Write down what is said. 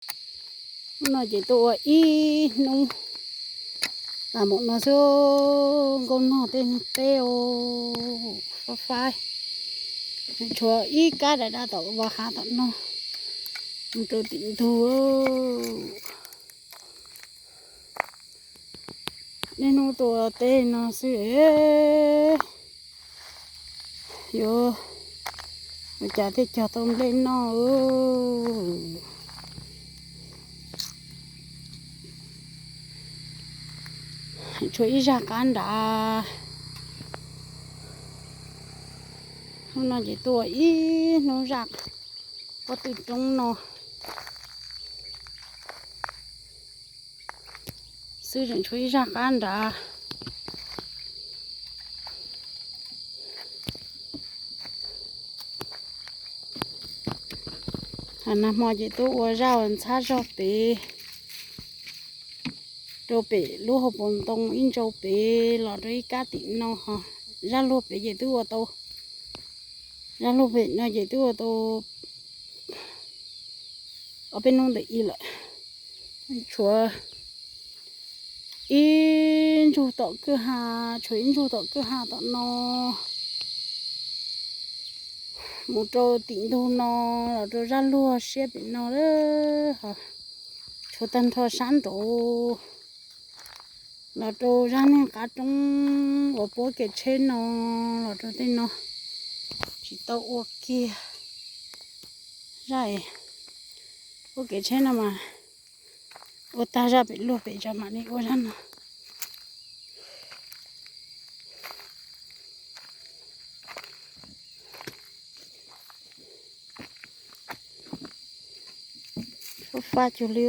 Hnub no ces tuaj ua ib hnub tas mus no xwb, nkauj nog tej teb faib faib, tshuav ib kab dav dav tom vov hav tom no mus rau tim ntug. Niaj hnub tuaj ua teb no xwb, yuav ua cas thiaj cog tau nplej noj. Tshuav ib zaj qab nrad. Hnub no ces tuaj ua ib hnub zaj pob tw roob no xwb, tseem tshuav ib zaj qab nrad. Nag hmo ces tuaj ua zaj uas ntxhab zog pem, rau pem lub hauv paus ntoo ib ntsau pem los rau ib kab tim no. Zaj luag pem ces twb ua tau, zaj luag pem no ces twb ua tau ob peb hnub ntawm ib lawm. Tshuav ib ntsug tom kwj ha, tshuav ib ntsug tom kwj ha tom no mus rau tim ntug no, los rau zaj luag siab pem no, tshuav tag nrho sab nraud, los rau zaj niag qab roob uas puab kev tsheb no, los rau tej no tsis tau ua kiag. Zaj puab kev tsheb no mas ua tag zaj pem luag pem tso mam li ua zaj no. Fab fab cuag li.